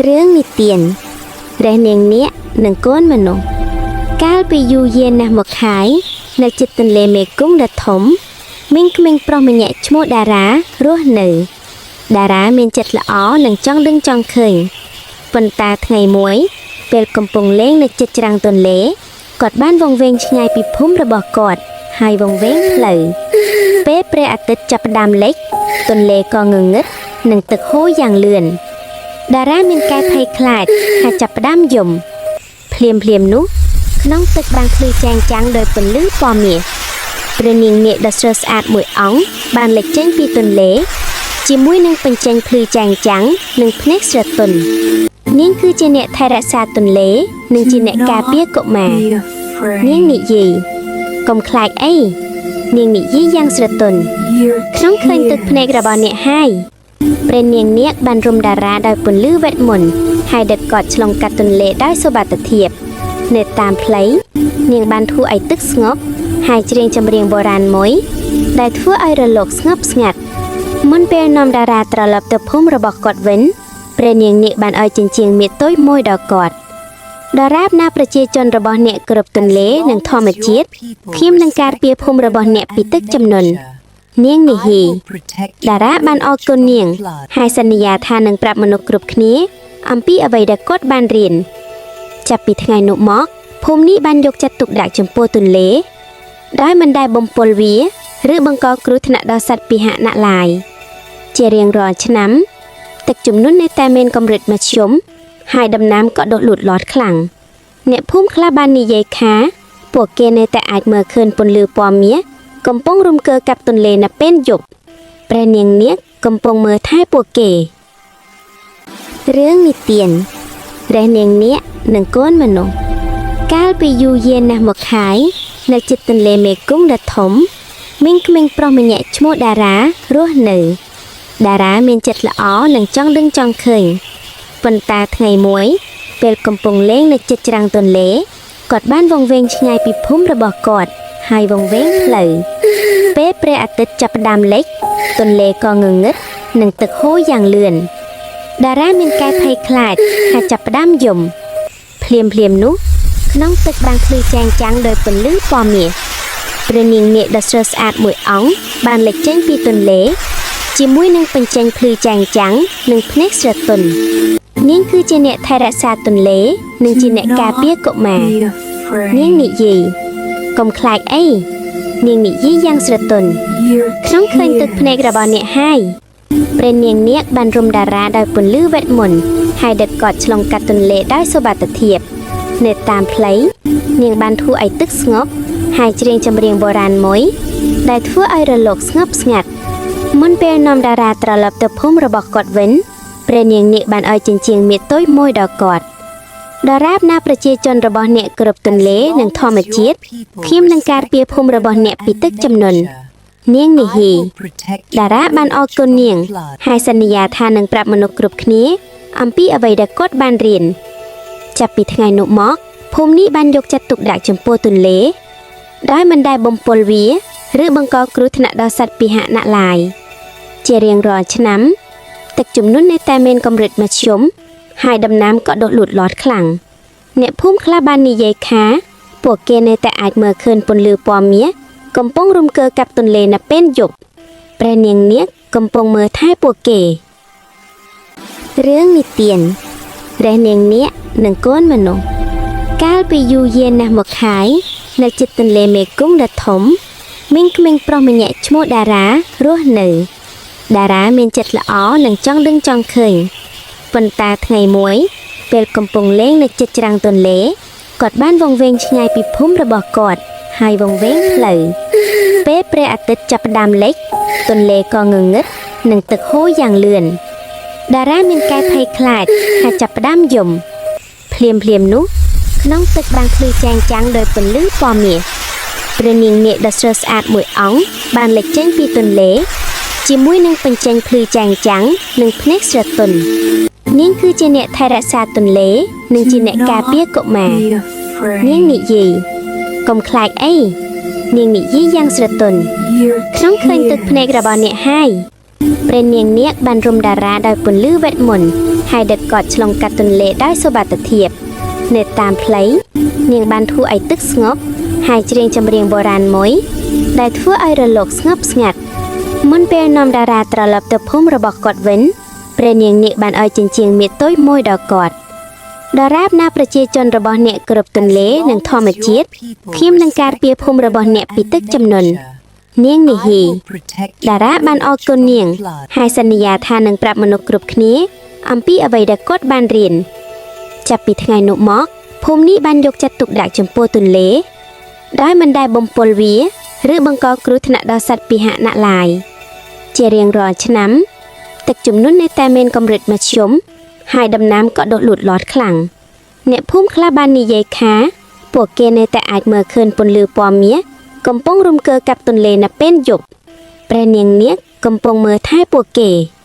រឿងនិទានព្រះនាងនាគនិងកូនមនុស្សកាលពីយូរយារណាស់មកហើយនៅជិតទន្លេមេគង្គដ៏ធំមានក្មេងប្រុសម្នាក់ឈ្មោះតារារស់នៅតារាមានចិត្តល្អនិងចង់ដឹងចង់ឃើញប៉ុន្តែថ្ងៃមួយពេលកំពុងលេងនៅជិតច្រាំងទន្លេគាត់បានវង្វេងឆ្ងាយពីភូមិរបស់គាត់ហើយវង្វេងផ្លូវពេលព្រះអាទិត្យចាប់ផ្ដើមលិចទន្លេក៏ងងឹតនិងទឹកហូរយ៉ាងលឿន តារាមានការភ័យខ្លាចហើយចាប់ផ្ដើមយំភ្លាមភ្លាមនោះក្នុងទឹកបានភ្លឺចែងចាំងដោយពន្លឺពណ៌មាសព្រះនាងនាគដ៏ស្រស់ស្អាតមួយអង្គបានលេចចេញពីទន្លេជាមួយនឹងបញ្ចេញភ្លឺចែងចាំងនិងភ្នែកស្រទន់នាងគឺជាអ្នកថែរក្សាទន្លេនិងជា Do អ្នកការ not ពារកុមារ be នាង afraid. និយាយកុំខ្លាចអីនាងនិយាយយ៉ាងស្រទន់ Your ខ្ញុំឃើញទឹកភ្នែករបស់ tears អ្នកហើយព្រះនាងនាគបានរុំតារាដោយពន្លឺវេទមន្តហើយដឹកគាត់ឆ្លងកាត់ទន្លេដោយសុវត្ថិភាពនៅតាមផ្លូវនាងបានធ្វើឲ្យទឹកស្ងប់ហើយច្រៀងចម្រៀងបុរាណមួយដែលធ្វើឲ្យរលកស្ងប់ស្ងាត់មុនពេលនាំតារាត្រឡប់ទៅភូមិរបស់គាត់វិញព្រះនាងនាគបានឲ្យចិញ្ចៀនមាសតូចមួយដល់គាត់ដរាបណាប្រជាជនរបស់អ្នកគ្រប់ទន្ As លេនិង long ធម្ម as your ជាតិ people ខ្ញុំនឹងការ respect ពារ the ភូមិរបស់ river អ្នកពី and ទឹកជំនន់ nature, នាងនិ I យាយ will protect តា your រាបានអរ village from គុណនាង flood. ហើយសន្យាថានឹងប្រាប់មនុស្សគ្រប់គ្នា អំពីអ្វីដែលគាត់បានរៀនចាប់ពីថ្ងៃនោះមកភូមិនេះបានយកចិត្តទុកដាក់ចំពោះទន្លេដោយមិនដែលបំពុលវាឬបង្កគ្រោះថ្នាក់ដល់សត្វពាហនៈឡើយជារៀងរាល់ឆ្នាំ ទឹកជំនន់នៅតែមានកម្រិតមធ្យមហើយដំណាំក៏ដុះលូតលាស់ខ្លាំងអ្នកភូមិខ្លះបាននិយាយថាពួកគេនៅតែអាចមើលឃើញពន្លឺពណ៌មាសកំពុងរំកើកាប់ទន្លេនៅពេលយប់ ព្រះនាងនាគកំពុងមើលថែពួកគេរឿងនិទានព្រះនាងនាគនិងកូនមនុស្សកាលពីយូរយារណាស់មកហើយនៅជិតទន្លេមេគង្គដ៏ធំមានក្មេងប្រុសម្នាក់ឈ្មោះតារារស់នៅតារាមានចិត្តល្អនិងចង់ដឹងចង់ឃើញប៉ុន្តែថ្ងៃមួយពេលកំពុងលេងនៅជិតច្រាំងទន្លេគាត់បានវង្វេងឆ្ងាយពីភូមិរបស់គាត់ហើយវង្វេងផ្លូវពេលព្រះអាទិត្យចាប់ផ្ដើមលិច ទន្លេក៏ងងឹតនិងទឹកហូរយ៉ាងលឿនតារាមានការភ័យខ្លាចហើយចាប់ផ្ដើមយំភ្លាមភ្លាមនោះក្នុងទឹកបានភ្លឺចែងចាំងដោយពន្លឺពណ៌មាសព្រះនាងនាគដ៏ស្រស់ស្អាតមួយអង្គបានលេចចេញពីទន្លេជាមួយនឹងបញ្ចេញភ្លឺចែងចាំងនិងភ្នែកស្រទន់នាងគឺជាអ្នកថែរក្សាទន្លេនិងជា Do អ្នកការពារ not កុមារ be នាង afraid. និយាយកុំខ្លាចអីនាងនិយាយយ៉ាងស្រទន់ Your ខ្ញុំឃើញទឹកភ្នែករបស់ tears អ្នកហើយព្រះនាងនាគបានរុំតារាដោយពន្លឺវេទមន្តហើយដឹកគាត់ឆ្លងកាត់ទន្លេដោយសុវត្ថិភាពនៅតាមផ្លូវនាងបានធ្វើឲ្យទឹកស្ងប់ហើយច្រៀងចម្រៀងបុរាណមួយដែលធ្វើឲ្យរលកស្ងប់ស្ងាត់មុនពេលនាំតារាត្រឡប់ទៅភូមិរបស់គាត់វិញព្រះនាងនាគបានឲ្យចិញ្ចៀនមាសតូចមួយដល់គាត់ដរាបណាប្រជាជនរបស់អ្នកគ្រប់ទន្ As លេនិង long ធម្ម as your ជាតិ people ខ្ញុំនឹងការ respect ពារភូ the មិរបស់ river អ្នកពី and ទឹកជំនន់ nature, នាងនិ I យាយ will protect តា your រាបានអរ village from គុណនាង flood. ហើយសន្យាថានឹងប្រាប់មនុស្សគ្រប់គ្នា អំពីអ្វីដែលគាត់បានរៀនចាប់ពីថ្ងៃនោះមកភូមិនេះបានយកចិត្តទុកដាក់ចំពោះទន្លេដោយមិនដែលបំពុលវាឬបង្កគ្រោះថ្នាក់ដល់សត្វពាហនៈឡើយជារៀងរាល់ឆ្នាំ ទឹកជំនន់នៅតែមានកម្រិតមធ្យមហើយដំណាំក៏ដុះលូតលាស់ខ្លាំងអ្នកភូមិខ្លះបាននិយាយថាពួកគេនៅតែអាចមើលឃើញពន្លឺពណ៌មាសកំពុងរំកើកាប់ទន្លេនៅពេលយប់ព្រះនាងនាគកំពុងមើលថែពួកគេរឿងនិទានព្រះនាងនាគនិងកូនមនុស្សកាលពីយូរយារណាស់មកហើយនៅជិតទន្លេមេគង្គដ៏ធំមានក្មេងប្រុសម្នាក់ឈ្មោះតារារស់នៅ តារាមានចិត្តល្អនិងចង់ដឹងចង់ឃើញប៉ុន្តែថ្ងៃមួយពេលកំពុងលេងនៅជិតច្រាំងទន្លេគាត់បានវង្វេងឆ្ងាយពីភូមិរបស់គាត់ហើយវង្វេងផ្លូវពេលព្រះអាទិត្យចាប់ផ្ដើមលិចទន្លេក៏ងងឹតនិងទឹកហូរយ៉ាងលឿនតារាមានការភ័យខ្លាចហើយចាប់ផ្ដើមយំភ្លាមភ្លាមនោះក្នុងទឹកបានភ្លឺចែងចាំងដោយពន្លឺពណ៌មាសព្រះនាងនាគដ៏ស្រស់ស្អាតមួយអង្គបានលេចចេញពីទន្លេ ជាមួយនឹងបញ្ចេញភ្លឺចែងចាំងនិងភ្នែកស្រទន់នាងគឺជាអ្នកថែរក្សាទន្លេនិងជា Do អ្នកការពារ not កុមារ be នាង afraid. និយាយកុំខ្លាចអីនាងនិយាយយ៉ាងស្រទន់ Your ខ្ញុំឃើញទឹកភ្នែករបស់ tears អ្នកហើយព្រះនាងនាគបានរុំតារាដោយពន្លឺវេទមន្ត ហើយដឹកគាត់ឆ្លងកាត់ទន្លេដោយសុវត្ថិភាពនៅតាមផ្លូវនាងបានធ្វើឲ្យទឹកស្ងប់ហើយច្រៀងចម្រៀងបុរាណមួយ ដែលធ្វើឲ្យរលកស្ងប់ស្ងាត់មុនពេលនាំតារាត្រឡប់ទៅភូមិរបស់គាត់វិញព្រះនាងនាគបានឲ្យចិញ្ចៀនមាសតូចមួយដល់គាត់ដរាបណាប្រជាជនរបស់អ្នកគ្រប់ទន្លេនិងធម្មជាតិខ្ញុំនឹងការពារភូមិរបស់អ្នកពីទឹកជំនន់នាងនិហ៊ី តារាបានអរគុណនាង ហើយសន្យាថានឹងប្រាប់មនុស្សគ្រប់គ្នា អំពីអ្វីដែលគាត់បានរៀនចាប់ពីថ្ងៃនោះមកភូមិនេះបានយកចិត្តទុកដាក់ចំពោះទន្លេ ដោយមិនដែលបំពុលវា ឬបង្កគ្រោះថ្នាក់ដល់សត្វពាហនៈឡើយជារៀងរាល់ឆ្នាំ ទឹកជំនន់នៅតែមានកម្រិតមធ្យមហើយដំណាំក៏ដុះលូតលាស់ខ្លាំងអ្នកភូមិខ្លះបាននិយាយថាពួកគេនៅតែអាចមើលឃើញពន្លឺពណ៌មាសកំពុងរំកើកាប់ទន្លេនៅពេលយប់ ព្រះនាងនាគកំពុងមើលថែពួកគេ។